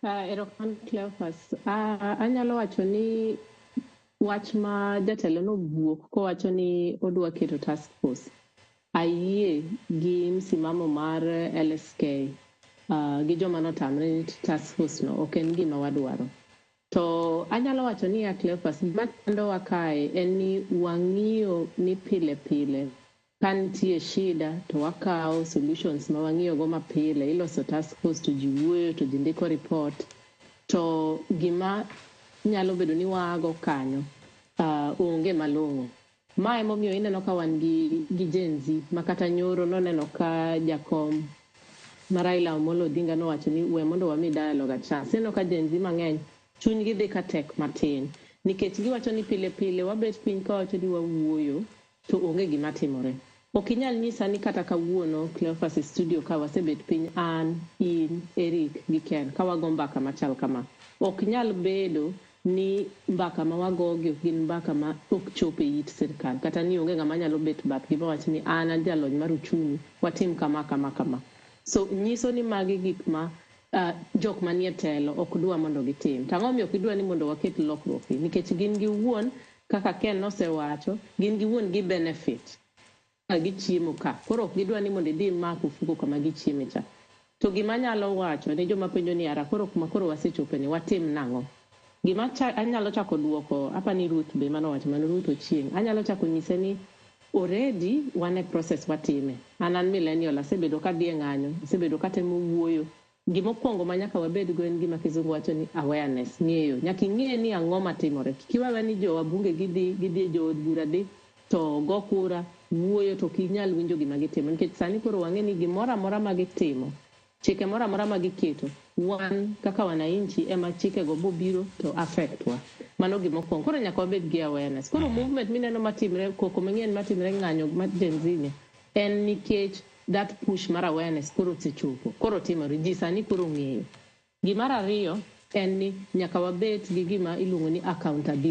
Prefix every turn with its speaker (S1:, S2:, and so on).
S1: Erokamano Cleophas. Anyalo wacho ni wach ma jatelo nowuok kowacho ni odwa keto task force. Ayie gi msimamo mar LSK gi joma notamre ni task force no ok en gima wadwaro. To anyalo wacho ni ya Cleophas, gima chandowa kae en ni wang'iyo ni pile pile ka nitie shida to wakawo solutions ma wang'iyo go mapile, iloso task force to ji wuoyo to ji ndiko report, to gima nyalo bedo ni waago kanyo onge malong'o. Ma emomiyo ineno ka wan gi Gen Z ma kata nyoro noneno ka jakom ma Raila Amolo Odinga nowacho ni we mondo wami dialogue a chance. Ineno ka Gen Z mang'eny chunygi dhi ka tek matin nikech giwacho ni pile pile wabet piny kawacho ni wawuoyo to onge gima timore. Ok inyal nyisa ni kata kawuono Cleophas e studio ka wasebet piny an, in, Eric gi Ken ka wago mbaka machal kama. Ok nyal bedo ni mbaka ma wagogi ok gin mbaka ma ok chop e it sirkal kata ni onge ng'ama nyalo bet bathgi mawach ni an an jalony mar uchumi watim kama kama kama. So nyiso ni magi gik ma jok manie telo ok dwa mondo gitim. To ang'o momiyo ok gidwa ni mondo waket lokruok gi? Nikech gin giwuon kaka Ken nosewacho, gin giwuon gi benefit ka gichiemo ka. Koro ok gidwa ni mondo idhi imak ofuko kama gichieme cha. To gima anyalo wacho ne joma penjo ni ara koro kuma koro wasechope ni watim nang'o? Gima anyalo chako duoko, apa ni Ruth be manowacho mano Ruth Ochieng'. Anyalo chako nyise ni already wan e process watime. An millennial, asebedo kadhi e ng'anyo, asebedo katemo wuoyo. Gimokwongo ma nyaka wabedgo en gima kizungu wacho ni awareness, ng'eyo. Nyaka ing'e ni ang'o matimore. Kik iwewe ni jo wabunge gidhi e jood bura dhi to go kura, wuoyo to ok inyal winjo gima gitimo. Nikech sani koro wang'e ni gimoro amora ma gitimo, chike moro amora ma giketo, wan kaka wananchi ema chikego bobiro to affect wa. Mano gimokwongo. Koro nyaka wabed gi awareness. Koro movement mineno matimre, koko mang'eny matimre ng'anyo mar Gen Z ni, en nikech that push mar awareness koro osechopo. Koro timore. Ji sani koro ong'eyo. Gimar ariyo en ni nyaka wabed gi gima iluongo ni accountability.